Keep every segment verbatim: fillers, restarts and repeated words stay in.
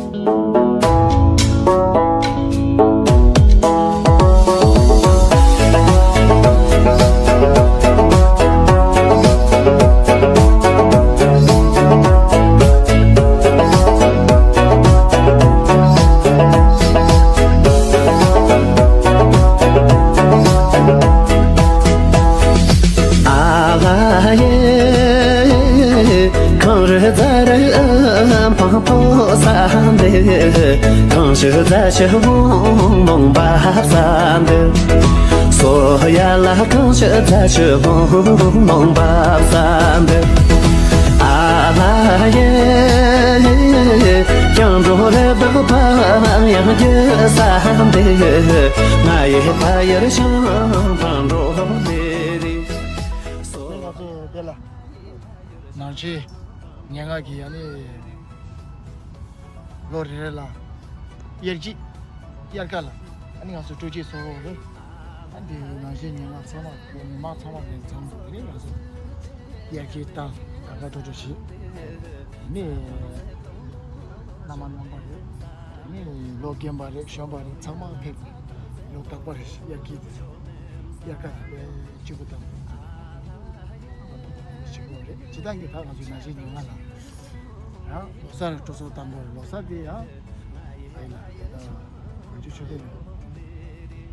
ཨ་ལ་ཡེ། གངས་རི་རྫ་རི་འཕང་པོ་ས་འདི། གངས་ཆུ་རྫ་ཆུ་བུང་བུང་འབབ་ས་འདི། སོ་ཡ་ལ་གངས་ཆུ་རྫ་ཆུ་བུང་བུང་འབབ་ས་འདི། ཨ་ལ་ཡེ། སྐྱང་འགྲོ་རེ་བདག་ཕ་ཡང་རྒྱུ་ས་འདི། ང་ཡི་ཕ་ཡུལ་ཤང་ཕང་འགྲོ་མེ་རི། ང་ཚོ་དེ་ལ་ནང་ཆེན་ཉེ་ང་གི་ཡ་ནི་ལོ་རེ་རེ་ལ་དབྱར་སྐྱིད་དབྱར་ཁ་ལ་ཨ་ནི་ང་ཚོ་སྤྲོ་སྐྱིད་ཚོགས་རེད། ཨ་འདི་ནང་ཆེན་ཉེ་ང་ཚང་མ་མི་མང་ཚང་མ་གི་མཚམས་སུ་དེ་རིང་ང་ཚོ་དབྱར་སྐྱིད་དང་དགའ་དགའ་སྤྲོ་སྤྲོ་བྱེད་ནི་བླ་མ་རྣམ་པ་རེད། ནི་ལོ་རྒན་པ་རེད་གཞོན་པ་རེད་ཚང་མ་ཕེབས་ལོ་རྟག་པ་རེད་དབྱར་སྐྱིད་དེ་དབྱར་ཁ་དཔེ་སྐྱིད་པོ་དང་སྐྱིད་པོ་རེད། སྤྱི་བཏང་གི་ད་ང་ཚོའི་ནང་ཆེན་ཉེ་ང་ལ་ཡང་ལོ་གསར་སྤྲོ་ཚོགས་དང་པོ་ལོ་གསར་དེ་ཡང་ཨེ་ལ་ད་ང་ཚོའི་ཆོས་སྡེ་ནས་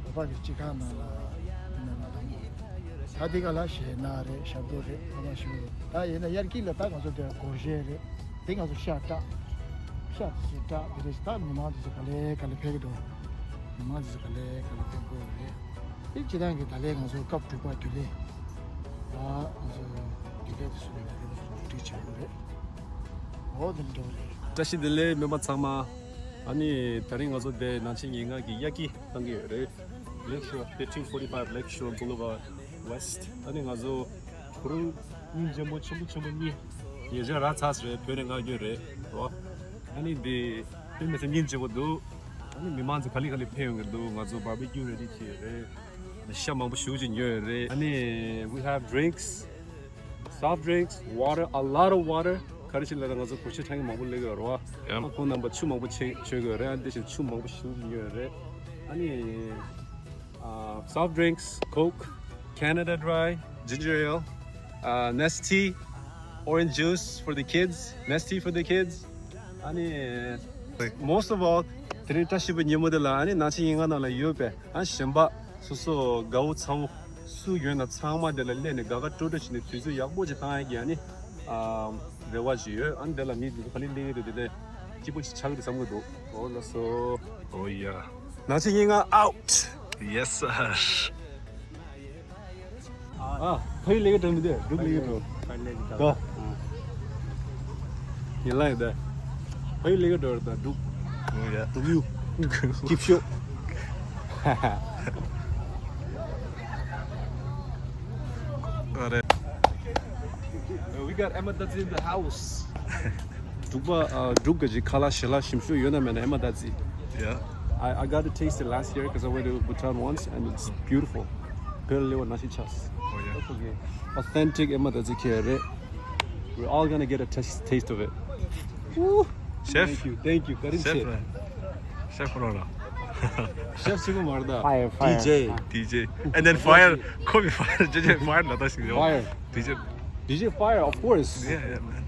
བོད་པ་གི་སྤྱི་ཁང་ནང་ལ་ནང་ལ་དང་པོ་ད་དེ་ག་ལ་གཞས་སྣ་རེད་ཞབས་བྲོ་རེད་ཚང་མ་ཞུ་རེད། ད་ཡིན་ན་དབྱར་སྐྱིད་ལ་ད་ང་ཚོ་དེ་སྒོར་གཞས་རེད། དེ་ང་ཚོ་ཤ་སྟག་ཤ་དེ་སྟག་དེ་རེད། ད་མི་མང་དེ་ཚོ་ག་ལེ་ག་ལེ་ཕེབས་ཀྱི་འདུག་མི་མང་དེ་ཚོ་ག་ལེ་ག་ལེ་ཕེབས་དགོས་རེད། དེ་སྤྱི་བཏང་གི་ད་ལན་ང་ཚོ་སྐབས་དྲུག་པ་དུས་ལེན་ད་ང་ཚོ་དུས་ལེན་དེ་ཚོ་ལ་ད་ལན་ཚོ་གྲ་སྒྲིག་བྱེད་དགོས་རེད། འོ་དེ་འདྲ་རེད། བཀྲ་ཤིས་བདེ་ལེགས་མི་མང་ཚང་མ། ཨ་ནི་ད་རིང་ང་ཚོ་དེ་ནང་ཆེན་ཉེ་ང་གི་དབྱར་སྐྱིད་བཏང་གི་ཡོད་རེད། Lakeshore, fifteen forty-five Lakeshore Boulevard West. ཨ་ནི་ང་ཚོ་ཁོ་རང་སྙིང་རྗེ་མོ་ཆེན་པོ་ཆེན་པོ་གཉིས་ཉེ་ཆར་རག་ཚར་རེད། བོད་ནས་མངགས་རྒྱུ་རེད་རོ། ཨ་ནི་འདི་དཔེ་མི་སྲིད་སྙིང་རྗེ་པོ་འདུག་ཨ་ནི་མི་མང་ཚོ་ག་ལེ་ག་ལེ་ཕེབས་ཡོང་གི་འདུག་ང་ཚོ་barbecue ready བྱས་རེད། ཤ་མང་པོ་ཞེ་པོ་ཅིག་ཉོས་ཡོད་རེད། ཨ་ནི་we have drinks, soft drinks, water, a lot of water. ག་རེ་ཞིག་ལ་ང་ཚོ་གོ་ཆ་ཆང་མང་པོ་ལེན་གི་ཡོད་རེད་བ། ཡ། ཨ་ཁོང་རྣམ་པ་ཆུ་མང་པོ་མཆོད་མཆོད་གི་ཡོད་རེད། ཨ་ནི་དེ་བཞིན་ཆུ་མང་པོ་ཞེ་པོ་ཅིག་ཉོས་ཡོད་རེད། ཨ་ནི། Uh, soft drinks, Coke, Canada Dry, ginger ale, uh, Nestea, orange juice for the kids, Nestea for the kids. ཨ་ནི། Most of all, དེ་རིང་བཀྲ་ཤིས་པའི་ཉིན་མོ་དེ་ལ་ཨ་ནི་ནང་ཆེན་ཉེ་ང་ནང་ལ་ཡོད་པའི་ཨ་གཞན་པ་སོ་སོ་དགའ་བོ་ཚ་བོ་སུ་ཡོད་ན་ཚང་མ་དེ་ལ་སླེབས་ནས་དགའ་དགའ་སྤྲོ་སྤྲོ་བྱས་ནས་དུས་ཚོད་ཡག་པོ་ཅིག་བཏང་ཡག་གི་ཨ་ནི་ཨ་རེ་བ་ཅིག་ཡོད། ཨ་ནི་དེ་ལ་མི་དེ་ཚོ་ག་ལེ་སླེབས་ཀྱི་འདུག་དེ་ནས་སྐྱིད་པོ་ཅིག་ཆགས་ཀྱི་རེད་བསམ་གྱི་འདུག་འོ་ལགས་སོ། Oh yeah. ནང་ཆེན་ཉེ་ང་out. Yes sir. ཨ། ཕ་ཡུལ་ལས་ཀ་འགྲོ་མི་འདུག་འབྲུག་ལས་ཀ་འགྲོ། ཕ་ཡུལ་ལས་ཀ་འགྲོ། ཡིན་ལ་ཡིན་ད། ཕ་ཡུལ་ལས་ཀ་འགྲོ་རེད་ད་འབྲུག་འོ་ཡ། འབྲུག་ཡུལ། སྐྱིད་ཤོག་ཨ་རེད། We got Emma Dadzi in the house. འབྲུག་པ་ཨ། འབྲུག་གི་ཅིག་ཁ་ལག་ཞལ་ལག་ཞིམ་ཤོས་ཡོད་ན་མེད་ན་Emma Dadzi. Yeah. I, I got to taste it last year because I went to Bhutan once and it's beautiful. བོད་ལ་སླེབས་པ་ནང་བཞིན་ཆགས། Oh yeah. Okay. Authentic Emma Dadzi ཁེ་རེད། We're all gonna get a taste, taste of it. Woo! Chef. Thank you, thank you. Karim chef. Chef. Chef ཁོ་རང་ལ། Chef ཆེན་པོ་མ་རེད་ད། Fire, fire. D J. D J. And then fire. Call me fire. D J fire ལ་ད་ཞིག་ཡོད། Fire. D J. D J fire, of course. Yeah, yeah, man.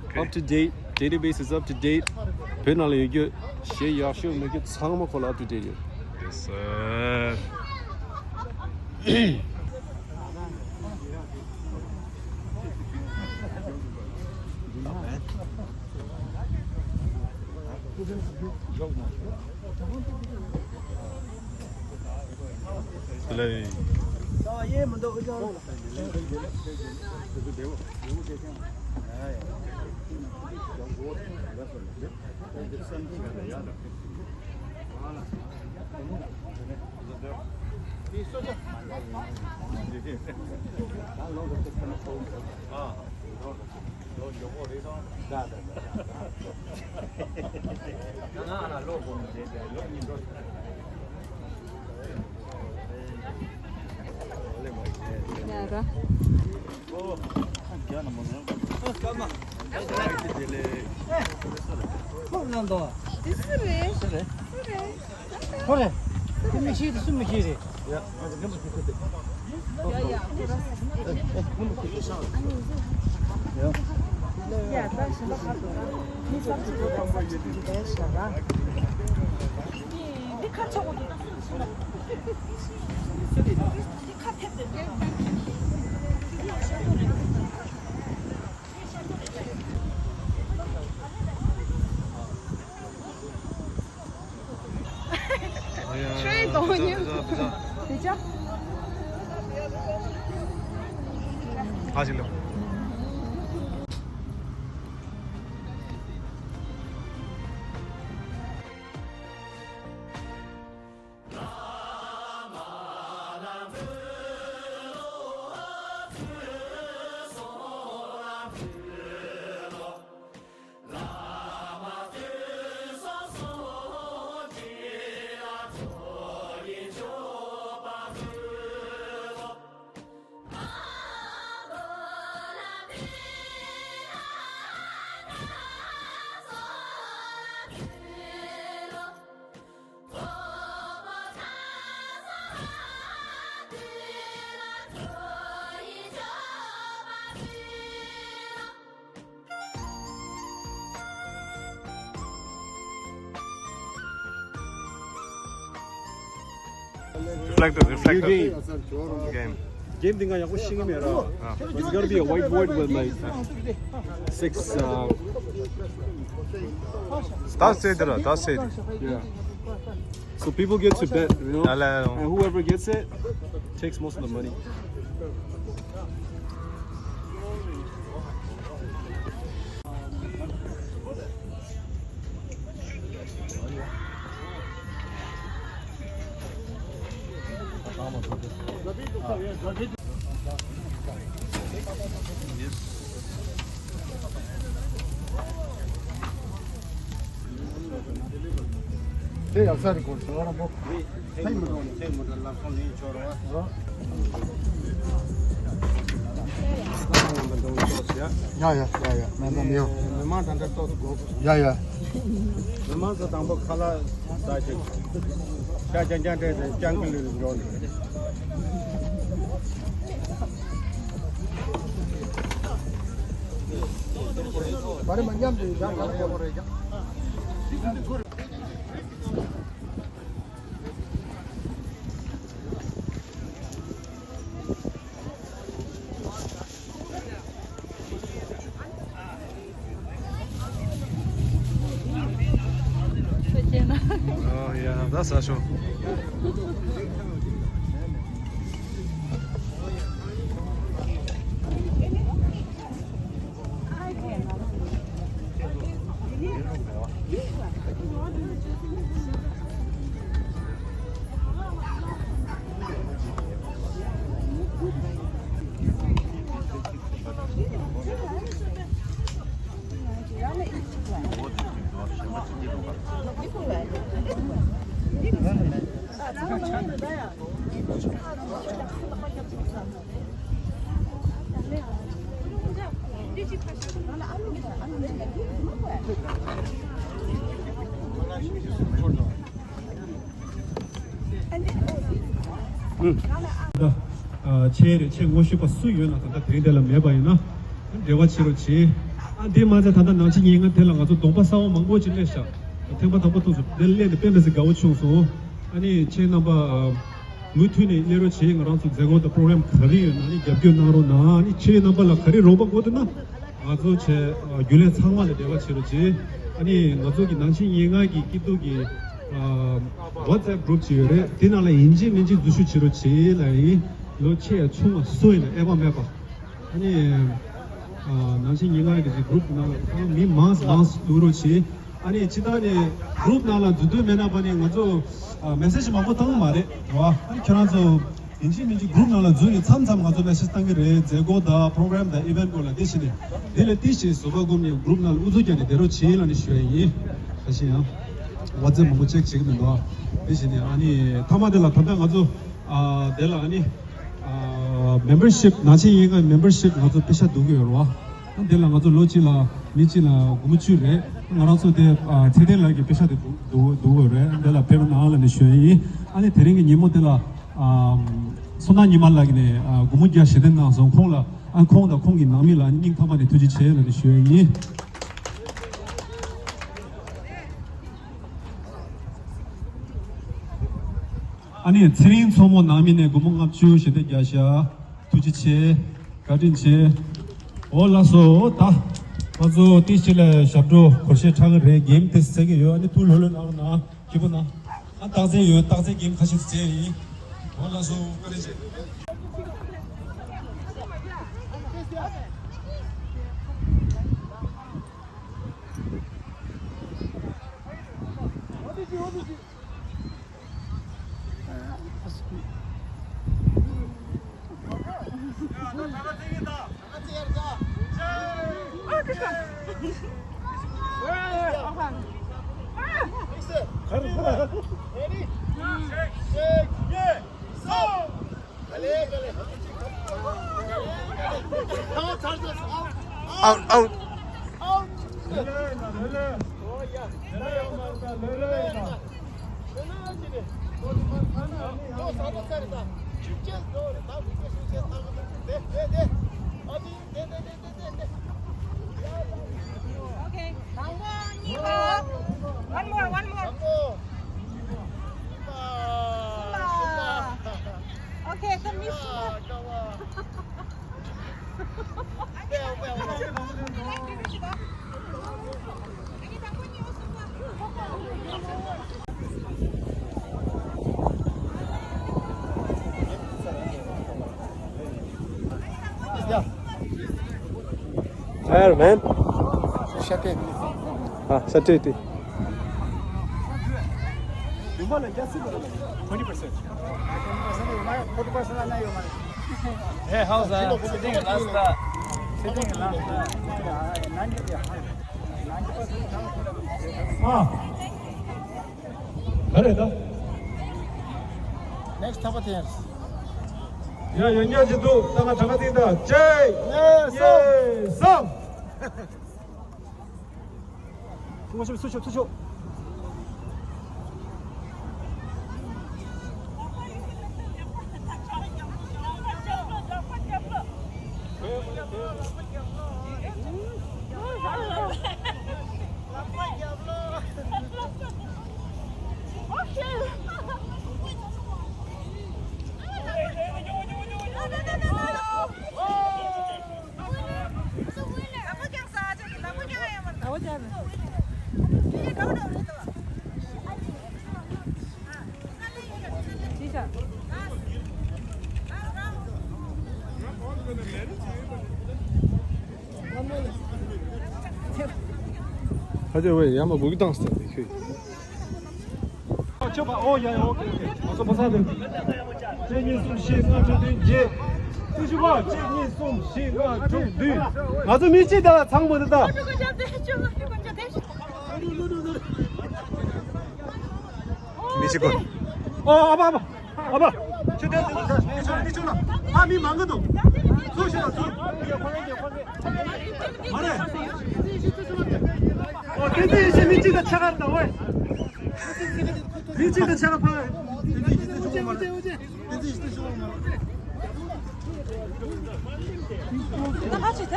Okay. Up to date. Database is up to date. བོད་ནང་ལ་ཡོད་རྒྱུ་གཞས་ཡག་ཤོས་མེད་རྒྱུ་ཚང་མ་ཁོ་ལ་up to date ཡོད། Yes sir. འདི་སུ་རེད། སུ་རེད། སུ་རེད། ཁོ་རེད། ཁོ་མི་ཤེས་དེ་སུ་མི་ཤེས་རེད། ཡ་ཡ། འདི་ཁ་ཆེ་བོ་འདུག་འདི་ཁ་ཐེབས་ཏེ། ཁྱོད་གདོང་ཉེ། དེ་ཅག་ཕ་ཞིག་ལ། Reflector, reflector. New game. Game. Game འདི་ང་ཡག་པོ་ཤེས་ཀྱི་མེད་ར། It's gotta be a whiteboard with like six, uh, that's it, that's it. Yeah. So people get to bet, you know? ཡ་ལ་ཡ། And whoever gets it takes most of the money. དེ་ཡག་ས་རེད་གོ །ང་རང་པོ། ཐེངས་མི་འགྲོ་ནས་ཐེངས་མི་འགྲོ་ལབ་སོང་ནས་ཡིན་ཆོག་རོགས། ཡ་ཡ་ཡ་ཡ། མེད་མེད་ཡོད། མི་མང་དང་འདྲ་ཏོག་ཙམ་དགོས། ཡ་ཡ། མི་མང་ཚོ་དང་པོ་ཁ་ལག་ཟ་ཅིག་ཤ་རྐྱང་རྐྱང་སྤྲད་དེ་རྐྱང་གི་ལུས་འགྲོ་ནས། བ་རེ་མ་མཉམ་དུ་ཡང་ག་རེ་ཡོད་རེད་ཀྱང་། ཨོ་ཡ། ད་ཟ་ཤོག་ད་ཨ་ཆེ་རེད། ཆེ་ངོ་ཤེས་པ་སུ་ཡོད་ན་ད་ལྟ་དེ་རིང་དེ་ལ་མེད་པ་ཡིན་ན་འབྲེལ་བ་བྱེད་རོགས་བྱེད། ཨ་འདི་མ་ཚད་ད་ལྟ་ནང་ཆེན་ཉིན་ལྔ་དེ་ལ་ང་ཚོ་གདོང་པ་གསར་པ་མང་པོ་ཅིག་སླེབས་ཤག་ཐེངས་པ་དང་པོ་ཐུག་སོང་། དེ་སླེབས་ནས་དཔེ་མི་སྲིད་དགའ་བོ་བྱུང་སོང་། ཨ་ནི་ཁྱེད་རྣམ་པ་ཨ་མུ་མཐུད་ནས་སླེབས་རོགས་བྱེད། ང་རང་ཚོ་མཛད་སྒོ་དང་པོ་རོ་གྷ་རམ་ག་རེ་ཡོད་ན་ཨ་ནི་རྒྱབ་སྐྱོར་གནང་རོགས་གནང་། ཨ་ནི་ཁྱེད་རྣམ་པ་ལ་ག་རེ་རོགས་པ་དགོས་འདུག་ན་ང་ཚོ་བྱས་ཨ་རྒྱུན་ལས་ཚང་མ་ལ་འབྲེལ་བ་བྱེད་རོགས་བྱེད། ཨ་ནི་ང་ཚོ་གི་ནང་ཆེན་ཉིན་ལྔ་གི་སྐྱིད་སྡུག་གི་ཨ་WhatsApp group ཅིག་ཡོད་རེད། དེ་ནང་ལ་ཡིན་གཅིག་མིན་གཅིག་འཛུལ་ཞུགས་བྱེད་རོགས་བྱེད་ལབ་ཡིན། ལོ་ཆེ་ཡང་ཆུང་བ་སུ་ཡིན་ན་ཨེ་པ་མེད་པ། ཨ་ནི་ཨ་ནང་ཆེན་ཉིན་ལྔ་གི་གི་group ནང་ལ་ཚང་མ་མི་མང་མང་འདུག་རོགས་བྱེད། ཨ་ནི་སྤྱི་བཏང་ནས་group ནང་ལ་འཛུལ་འདོད་མེད་ན་པ་ནི་ང་ཚོ་ཨ་message མང་པོ་བཏང་གི་མ་རེད་རེད་བ། ཨ་ནི་ཁྱོད་རང་ཚོ་ཡིན་གཅིག་མིན་གཅིག་group ནང་ལ་འཛུལ་ནས་མཚམས་མཚམས་ང་ཚོ་message བཏང་གི་རེད། མཛད་སྒོ་དང་program དང་event སྐོར་ལ་དེ་བྱས་ནས་དེ་ལ་དེ་བྱས་བཟོད་པ་སྒོམ་ནས་group ནང་ལ་ཨུ་ཚུགས་རྒྱག་ནས་བསྡད་རོགས་བྱེད་ལབ་ནས་ཞུ་ཡ་ཡིན། ད་གཞན་ཡང་WhatsApp མང་པོ་check བྱེད་ཀྱི་མི་འདུག་དེ་བྱས་ནས་ཨ་ནི་མཐའ་མ་དེ་ལ་ད་ལྟ་ང་ཚོ་ཨ་དེ་ལ་ཨ་ནི་ཨ་membership ནང་ཆེན་ཉིན་ལྔ་membership ང་ཚོ་པེ་ཤ་བསྡུ་གི་ཡོད་རེད་བ། འདི་ལ་ང་ཚོ་ལོ་གཅིག་ལ་མི་གཅིག་ལ་སྒོར་མོ་བཅུ་རེད། ང་རང་ཚོ་དེ་ཨ་ཚེ་བརྟན་ལགས་ཀྱི་པེ་ཤག་དེ་འདུག་འདུག་འདུག་རེད། འདི་ལ་ཕེབས་རོགས་གནང་ལབ་ནས་ཞུ་ཡ་ཡིན། ཨ་ནི་དེ་རིང་གི་ཉིན་མོ་དེ་ལ་ཨམ་བསོད་ནམས་ཉི་མ་ལགས་ནས་ཨ་སྒོར་མོ་བརྒྱ་ཞལ་འདེབས་གནང་སོང་། ཁོང་ལ་ཨ་ཁོང་དང་ཁོང་གི་ནང་མི་ལ་སྙིང་ཐག་པ་ནས་ཐུགས་རྗེ་ཆེ་ལབ་ནས་ཞུ་ཡ་ཡིན། ཨ་ནི་ཚེ་རིང་མཚོ་མོ་ནང་མི་ནས་སྒོར་མོ་ལྔ་བཅུ་ཞལ་འདེབས་བརྒྱ་བཞག་ཐུགས་རྗེ་ཆེ། བཀའ་དྲིན་ཆེ། འོ་ལགས་སོ། ད་ང་ཚོ་ཏིས་ཅི་ལ་ཞབས་བྲོ་སྒོར་གཞས་འཁྲབ་གི་རེད། གེམ་དེ་རྩེ་གི་ཡོད། ཨ་ནི་ཐུགས་ལྷོད་ལྷོད་གནང་རོགས་གནང་། སྐྱིད་པོ་གནང་། ཨ་རྟགས་རྩལ་ཡོད། རྟགས་རྩལ་གེམ་ཁ་ཤས་རྩེ་ཡིན། འོ་ལགས་སོ། བཀའ་དྲིན་ཆེ། Out, out. Okay. One more, one more. Okay, the miss. Tired, man. Shut it. Ah, shut it. Twenty percent. Hey, how's that? Sitting last. Sitting last. Ah. ག་རེ་ད། Next ཐག་པ་དེ་ཡར། ཡ་ཡོད་ཉག་ཅིག་འདུག་ད་ང་གྲངས་ཀ་བརྩིས་ད། གཅིག་གཉིས་གསུམ། ཚུར་ཤོག་ཚུར་ཤོག་ཚུར་ཤོག་ཁ་ཆེ་བས་ཡར་མར་སྒུག་གི་བཏང་སྟེ་ཁྱོད། ཆོག་པ། ཨོ་ཡ་ཡ། ཨོ་ཁེ་ཨོ་ཁེ། ང་ཚོ་ཕ་ས་དེ། གཅིག་གཉིས་གསུམ་བཞི་ལྔ་དྲུག་བདུན་བརྒྱད། ཀྲུའུ་ཞི་པ། གཅིག་གཉིས་གསུམ་བཞི་ལྔ་དྲུག་བདུན། ང་ཚོ་མི་གཅིག་དང་ཚང་མ་དེ་དང་། མི་གཅིག་གོ། ཨོ་ཨ་ཕ་ཨ་ཕ། ཨ་ཕ། ཁྱོད་དེ་དེ་དེ་ཆོག་ལ། ཨ་མི་མང་གི་འདུག་ཚུར་ཤོག་ལ་ཚུར། མ་རེད། ཨོ་དེ་དེ་ཡེ་ཤེས་མི་གཅིག་དང་ཕྱག་དང་ཝེ། མི་གཅིག་དང་ཕྱག་ཕ། དེ་དེ་ཡེ་ཤེས་ཆོག་མ་རེད། དེ་དེ་ཡེ་ཤེས་ཆོག་མ་རེད།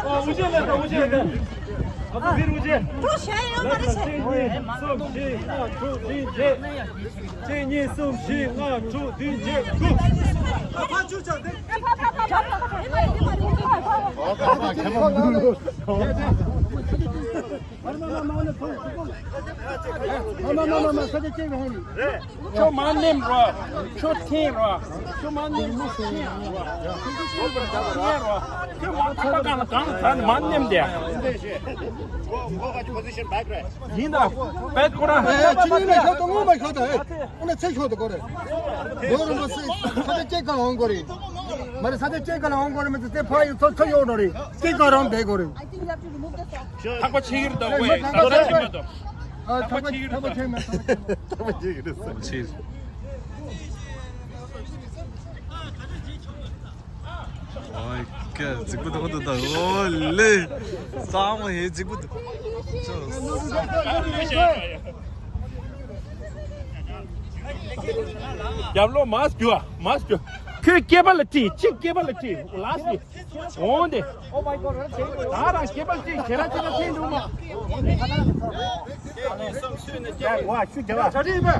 ཨོ་ཨུ་ཅེ་ལ་ད་ཨུ་ཅེ་ལ་ད། ཨ་ཕ་བིར་ཨུ་ཅེ། གཅིག་གཉིས་གསུམ་བཞི་ལྔ་དྲུག་བདུན་བརྒྱད། གཅིག་གཉིས་གསུམ་བཞི་ལྔ་དྲུག་བདུན་བརྒྱད་དགུ། ཨ་ཕ་བཅུ་ཆགས་ཏེ། ཁྱོད་མ་ནེམ་རོ། ཁྱོད་ཐེན་རོ། ཁྱོད་མ་ནེམ་རོ། ཁྱོད་མ་ཐག་པ་གང་ལ་གང་ལ་མ་ནེམ་དེ། ཡིན་ད། བེད་ཁོ་རང་། ཨེ་ཅི་ནི་ལ་ཤོག་ཏུ་ངོ་མ་ཤོག་ཏུ་ཨེ། ཨ་ནི་ཚེ་ཤོག་ཏུ་གོ་རེ། ཡོ་རུ་མ་སི་ས་ཏེ་ཅེ་ག་ལ་འོང་གོ་རེ། མ་རེ་ས་ཏེ་ཅེ་ག་ལ་འོང་གོ་རེ། མ་ཏེ་ཕ་ཡི་ཚོ་ཚོ་ཡོ་རོ་རེ། ཅེ་ག་རང་དེ་གོ་རེ། ཐག་པ་ཆེ་གི་རེད་ད་ཝེ། ད་ཐག་པ་ཆེ་མ་ད། ཨ་ཐག་པ་ཆེ་གི་རེད་ད། ཐག་པ་ཆེ་མ་ཐག་པ་ཆེ་གི་རེད། ཆེ། ཨོའི། ཀ་རྫིག་པོ་འདུག་འདུག་འདུག་ཨོ་ལེ། གཙང་མ་ཧེ་རྫིག་པོ་འདུག་རྒྱབ་ལོགས་མར་རྒྱུག་ཨ། མར་རྒྱུག་ཁོས་སྐེད་པ་ལ་ཁྲིད། གཅིག་སྐེད་པ་ལ་ཁྲིད། ལ་སི་འོང་དེ། ད་རང་སྐེད་པ་ལ་ཁྲིད། ཁྱེད་རང་ཁྱེད་རང་ཁྲིད་འདུག་མ། ཡ་ཝ་ཤུ་རྒྱབ་ཨ། ཁྲིད་ད།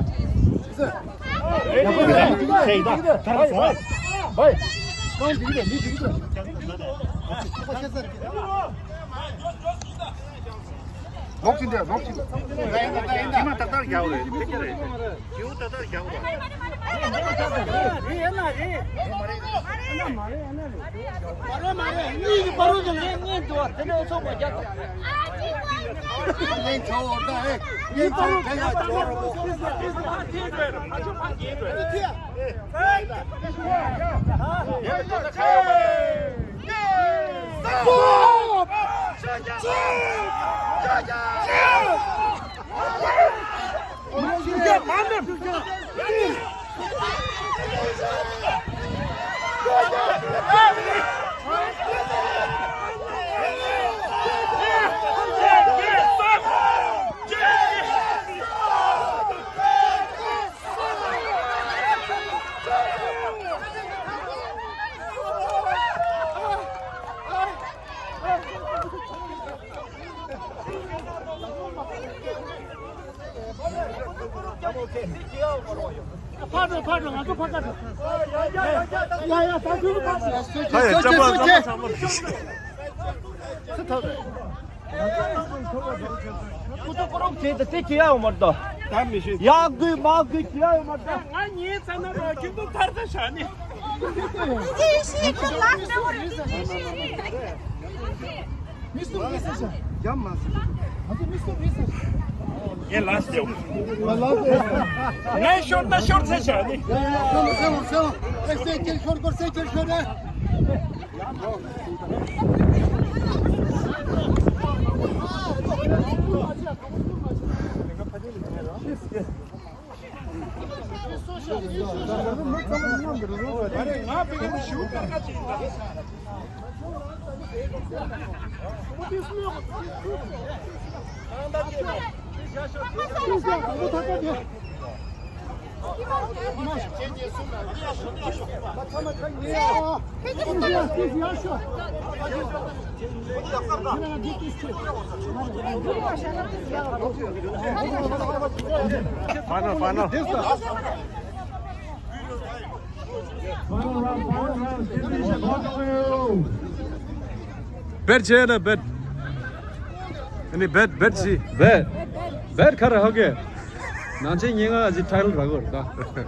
ད་རང་སོང་ཨ། བའི། ལོག་ཅིག་འདི་ལོག་ཅིག་ཉི་མ་ཏག་ཏག་རྒྱག་རེད། ཕེབས་ཀྱི་རེད། ཇིའུ་ཏག་ཏག་རྒྱག་རེད། ཕར་འགྲོ་ཕར་འགྲོ། ང་ཚོ་ཕར་ཁ་འགྲོ། ཡ་ཡ་ད་ཚུར་ཕར་འགྲོ། ཨ་ཡ་ལྕམ་པ་ལྕམ་པ་ཚང་མ། ཁོ་ཚོ་ཁོ་རང་བྱེད་དེ་དེ་བྱེད་ཡ་ཡོད་མ་རེད་ད། ད་མི་ཤེས། ཡག་དགོས་མ་དགོས་བྱེད་ཡ་ཡོད་མ་རེད་ད། ང་ཉིད་ཚ་ན་རོ་ཁྱོད་ཚོ་ཐར་ས་བཞག་ནས། མི་སུ་མི་སུ་ཤ། ཡ་མ་སུ། ང་ཚོ་མི་སུ་མི་སུ། ངས་ལ་སྟེ། ང་ཤོར་ན་ཤོར་ཚེ་བཞག་ནས། ཡ་ཡ་ཡ། སེ་མོ་སེ་མོ་སེ་མོ། ཨེ་སེ་ཁྱེད་ཤོར་གོ་སེ་ཁྱེད་ཤོར་རེད། Final, final. Bet བྱས་ན་bet. ཨ་ནི་bet, bet བྱས། Bet, bet ག་རེ་ཧ་གེ། ནང་ཆེན་ཉེ་ང་ཨ་ཟི་title རག་གོ་རེད་ད།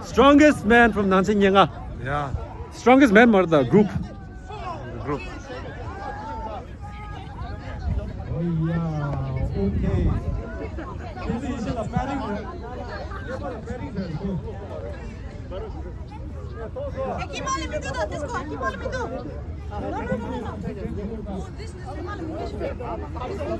Strongest man from ནང་ཆེན་ཉེ་ང་། Yeah. Strongest man མ་རེད་ད། Group. Group. Oh, yeah. Okay. Hey, keep on in middle, though. Let's go. Keep on in middle. No, no, no, no, no. Oh, this is keep on in middle.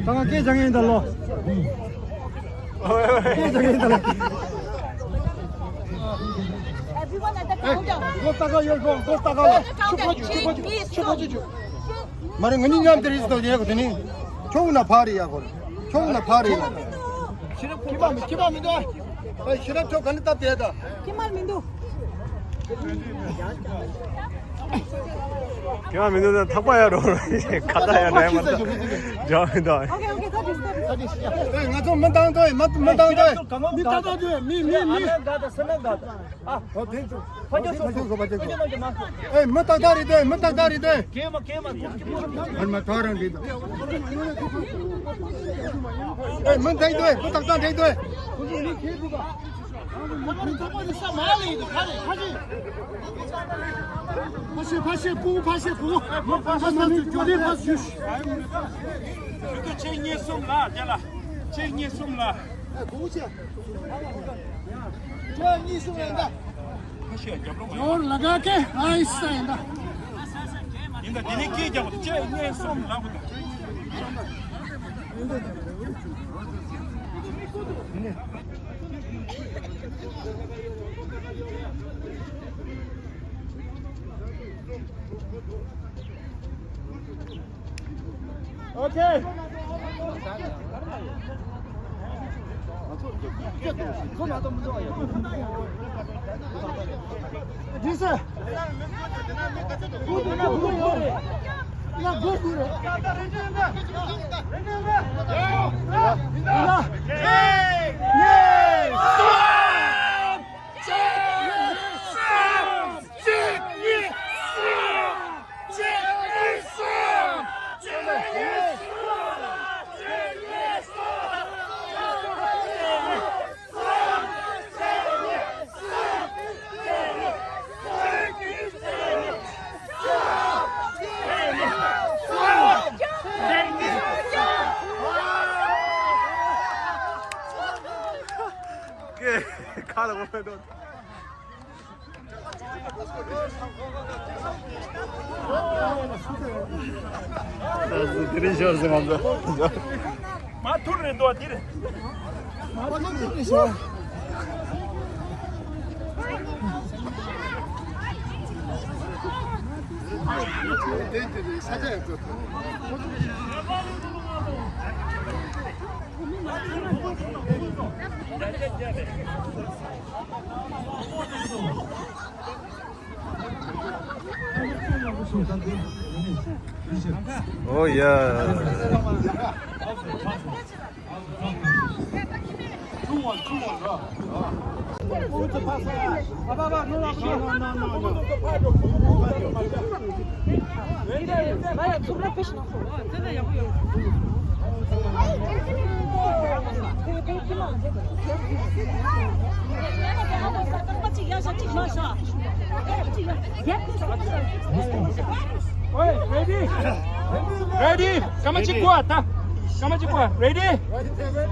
ད་ང་སྐད་བྱ་ངེས་ཡིན་ད་ལོ། སྐད་བྱ་ངེས་ཡིན་ད་ལོ། Everyone at the counter. ལོ་ལྟ་ག་ཡོད་ལོ། ལོ་ལྟ་ག་ལ། ཆུ་ཕ་ཆུ་ཆུ་ཕ་ཆུ་ཆུ་ཕ་ཆུ་ཆུ། མ་རེད། ང་གཉིས་མཉམ་དེ་རེད་ཟེར་ཡོད་གོ། དེ་ནི་ཁྱོད་ན་ཕ་རེད་ཡ་གོ། ཁྱོད་ན་ཕ་རེད་ལ། ཁྱི་པ་མི་ཁྱི་པ་མི་འདུག་ཨ། ཁྱི་རབས་ཁྱོད་ག་ནས་བཏབ་དེ་ད། ཁྱི་མ་མི་འདུག་ཁྱི་མ་མི་འདུག་ད་ཐག་པ་ཡ་རོ། ཁ་ད་ཡ་རེད་མ་ད། ཇོ་མི་འདུག Okay, okay, that is, that is. ཨེ་ང་ཚོ་མི་བཏང་དོ། མི་མི་བཏང་དོ། མི་བཏང་དོ། མི་མི་མི། ཨ་ཧོ་དེ་ཚོ། ཕ་ཇོ་སོ་སོ་སོ་ཕ་ཇོ་སོ། ཨེ་མི་ཏག་ཏག་རེད་དེ། མི་ཏག་ཏག་རེད་དེ། ཀེ་མ་ཀེ་མ་ཀེ་མ། ཨ་མ་ཐོ་རང་རེད་དེ། ཨེ་མི་འདྲ་དེ། མི་ཏག་ཏག་འདྲ་དེ། ཕ་ཤེ་ཕ་ཤེ་པུ་ཕ་ཤེ་པུ། ཕ་ཤེ་ཕ་ཤེ་ཇོ་ལི་ཕ་ཤེ། ཁྱེད་ཚོ་ཁྱེད་གཉིས་གསུམ་ལ་རྒྱ་ལ། ཁྱེད་གཉིས་གསུམ་ལ། ཡོར་ལ་ག་གེ་ཨའི་ས་ཡིན་ད། ཡིན་ད། དེ་ནས་སྐད་རྒྱག་པ་དེ་ཅེས་ཉན་སོང་ལབ་པ་དང་། ཨོ་ཁེ། ཁོ་ན་ཏོ་མི་འདུག་ཡ། འདི་ཟེར། ཁོ་འདི་ན་ཁོ་ཡོད་རེད། ཡ་སྒོ་སྒུར་རེད། ཡ། ཡ། ཡ། ཁ་ལ་གོ་མེད་དོ། ད་སུ་དེ་རིང་ཤོར་སོང་ང་ཚོ། མ་ཐུར་རེད་འདུག་དེ་རེད། མ་ཐུར་རེད་ཤོར། Oh yeah. Ready? Ready? Come on, go. Come on, go. Ready?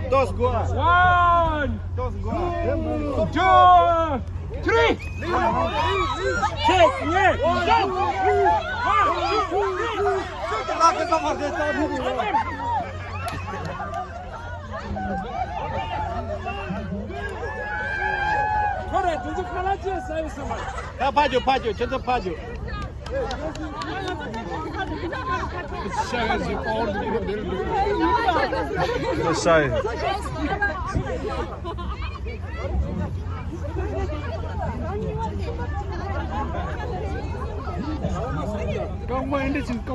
Dos, go. One, two, three. Check, yeah. One, two, three. ཁོ་རེ་དུ་དུ་ཁ་ལ་ཅེས་ཟ་ཡི་སོ་མ། ད་ཕ་ཇོ་ཕ་ཇོ་ཁྱེད་ཚོ་ཕ་ཇོ། It's shy as you all do. It's shy. རྐང་པ་ཨེ་འདྲ་ཅིག་བཀག་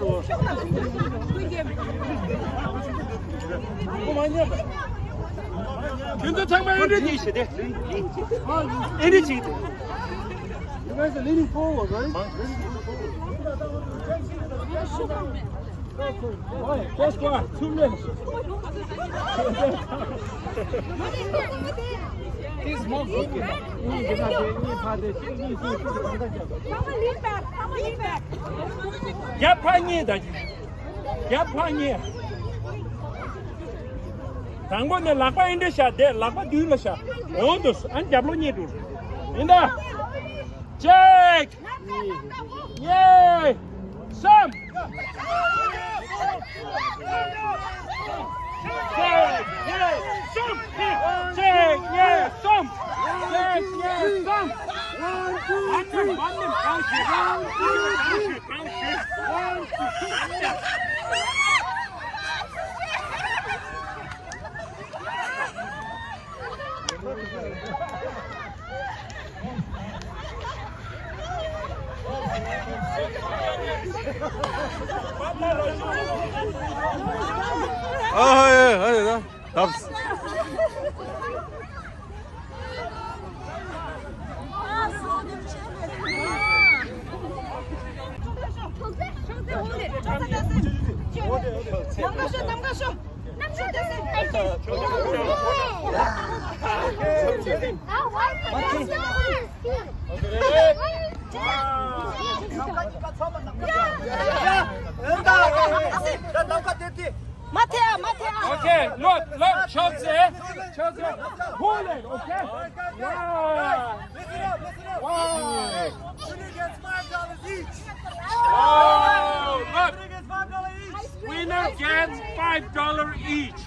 རོགས། ཁྱོད་ཚོ་ཚང་མ་ཨེ་འདྲ་གཉིས་བྱེད་དེ། ཨེ་འདྲ་བྱེད་དེ། You guys are leaning forward, right? Leaning forward. Hey, first one, two minutes. He's more good. Come on, lean back. Come on, lean back. རྒྱབ་ཕར་གཉིས་དང་། རྒྱབ་ཕར་གཉིས། དང་པོ་ནས་ལག་པ་ཨེ་འདྲ་བཞག་དེ་ལག་པ་མདུན་ལ་བཞག་འོང་དུ་ཨ་ནི་རྒྱབ་ལོགས་གཉིས་འགྲོ། ཡིན་ད། གཅིག་གཉིས། གཉིས། གསུམ། གཅིག་གཉིས། གསུམ། གཅིག་གཉིས། གསུམ། གཅིག་གཉིས། གསུམ། ཨ་ནི་མ་ནི་གང་ཞིག་གང་ཞིག་གང་ཞིག་ཨ་ཧ་ཡ་ཧ་ཡ་ད་ཐབས། མ་ཐེ་ཨ། མ་ཐེ་ཨ། Okay, look, look, Chelsea, Chelsea, pull it, okay? Wow. Listen up, listen up. Wow. Winner gets five dollars each. Oh, look. Winner gets five dollars each.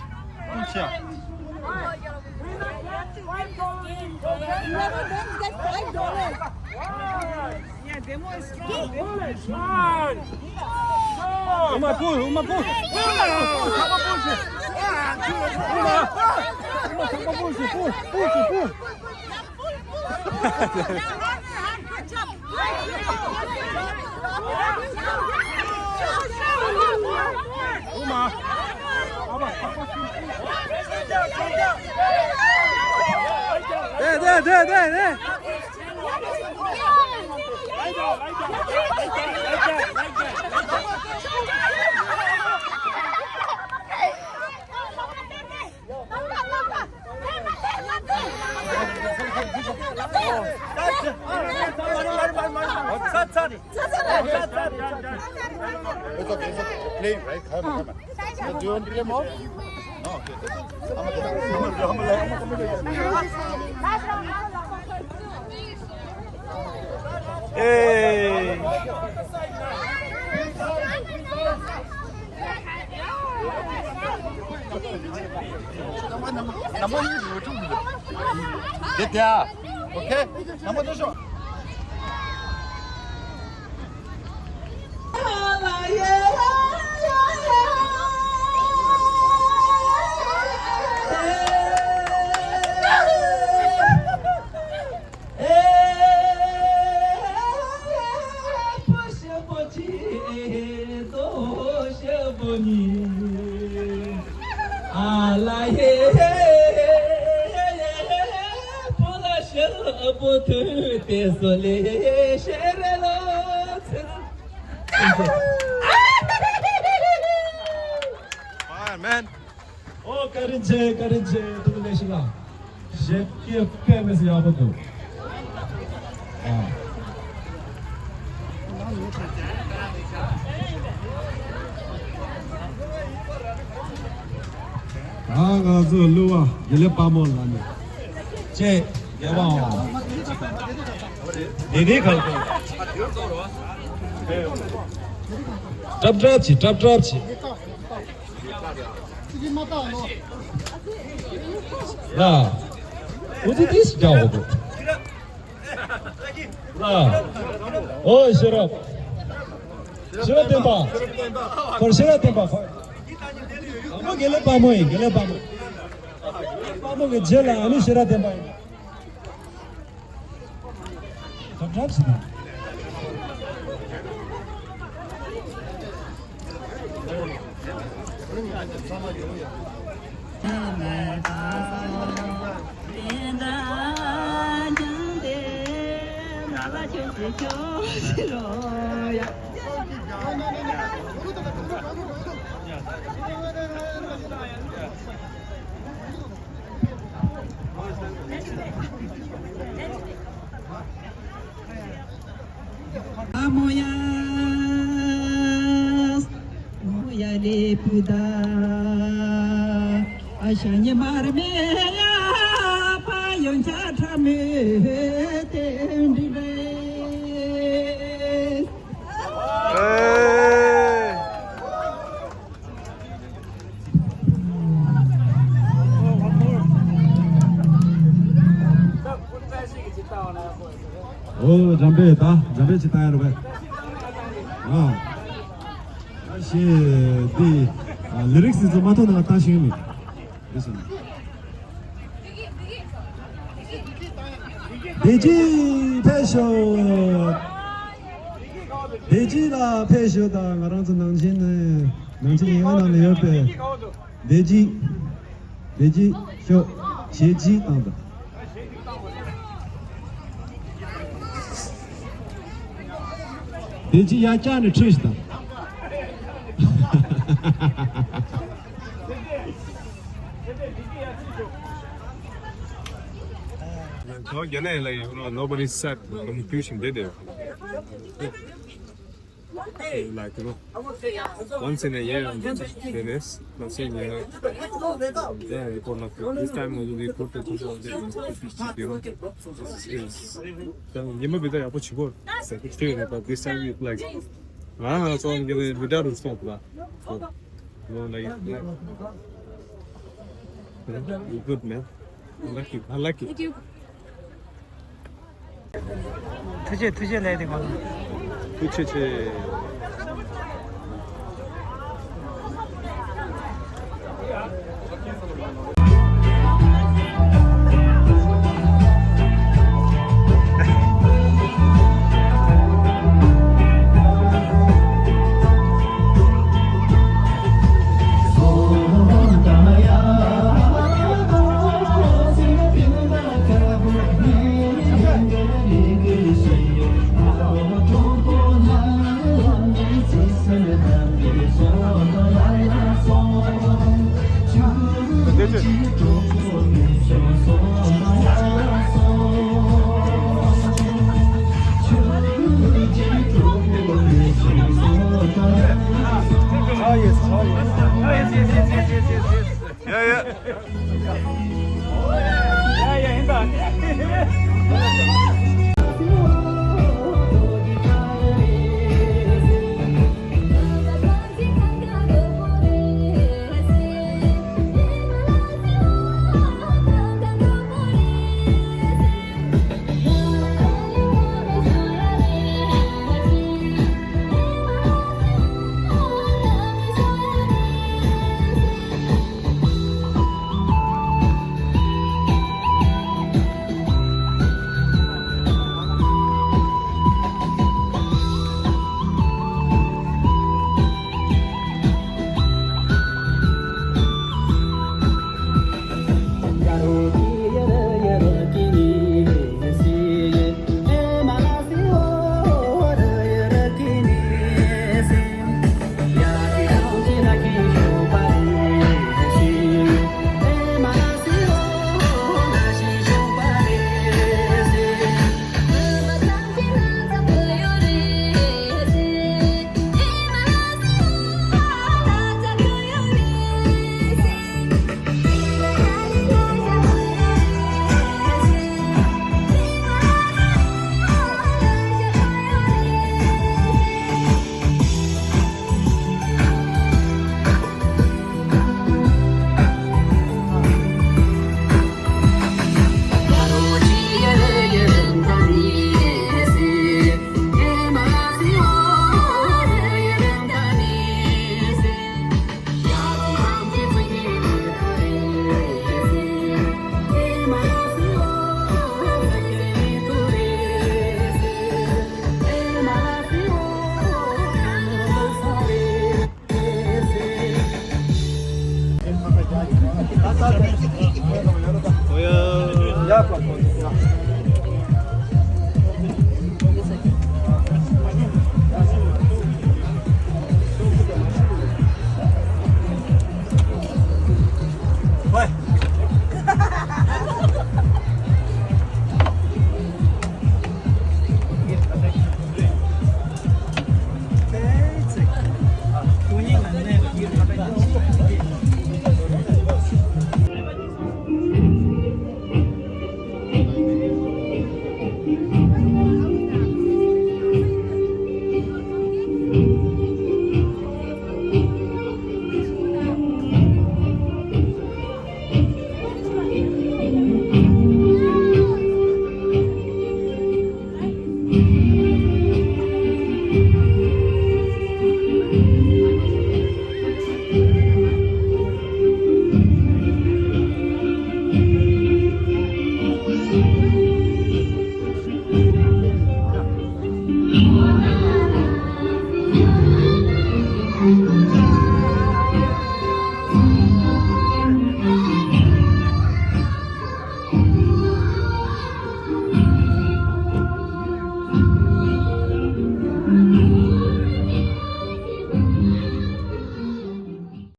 Winner gets five dollars each. Winner gets five dollars each, okay? Whoever wins gets five dollars. Wow. Uma, pull, uma, pull. Pull, pull, pull, pull. Uma, uma, pull, pull, pull. Uma. There, there, there, there, there. It's okay, it's okay. Playing, right? Come on, come on. Do you want to play more? No, okay. Hey. Number, number, number. Get there. Okay? Number two. Fire, man. ཨོ། བཀའ་དྲིན་ཆེ། བཀའ་དྲིན་ཆེ། ཐུགས་རྗེ་ཆེ་ལགས། གཞས་སྐད་དཔེ་མི་སྲིད་ཡག་པོ་འདུག་ཨ། ད་ང་ཚོ་གླུ་བ་དགེ་ལེགས་དཔལ་མོ་ལགས་ནས་ཅེས་རྒྱལ་བའོ། དེ་ནས་གང་དུ་ཏྲབ་ཏྲབ་བྱེད། ཏྲབ་ཏྲབ་བྱེད། ལ། ཨུ་ཙི་ཏིས་རྒྱག་འོ་དོ། ལ། ཨོ་ཤེས་རབ། ཤེས་རབ་བསྟན་པ། ཁོར་ཤེས་རབ་བསྟན་པ། ཁོར། དང་པོ་དགེ་ལེགས་དཔལ་མོ་ཡིན། དགེ་ལེགས་དཔལ་མོ། དཔལ་མོ་གི་རྗེས་ལ་ཨ་ནི་ཤེས་རབ་བསྟན་པ་ཡིན། ཐབས་གྲབས་ཤིག་དང་། ཨོ། འཇམ་དཔལ། ད་འཇམ་དཔལ་ཅིག་བཏང་ཡ་རུ་བས། ཨ། ཞེས་འདི་ལི་རིག་སི་ཚོ་མ་ཐོན་ན་བཏང་ཤེས་མེད། དེ་སོང་། བདེ་སྐྱིད་ཕེབས་ཤོག་བདེ་སྐྱིད་ལགས་ཕེབས་ཤོག་དང་། ང་རང་ཚོ་ནང་ཆེན་ནས། ནང་ཆེན་ཡིན་ན་ནང་ནས་ཡོད་པའི་བདེ་སྐྱིད། བདེ་སྐྱིད་ཤོག་བདེ་སྐྱིད་བཏང་དང་། བདེ་སྐྱིད་ཡར་བཀྱག་ནས་ཁྲིད་ཤིག་དང་། Nobody said. I'm confusing. They do. Like, you know, once in a year, there is, once in a year, yeah, report not good. This time we report to two thousand, you know, it's, it's, you might be there, but this time it's like, ah, so I'm giving without response, lah. So, you know, like, you good, man. I like it. I like it. Thank you. ཐུགས་རྗེ་ཆེ། ཐུགས་རྗེ་ཆེ་ལབ་དེ་གོ། ཐུགས་རྗེ་ཆེ། Yeah, yeah.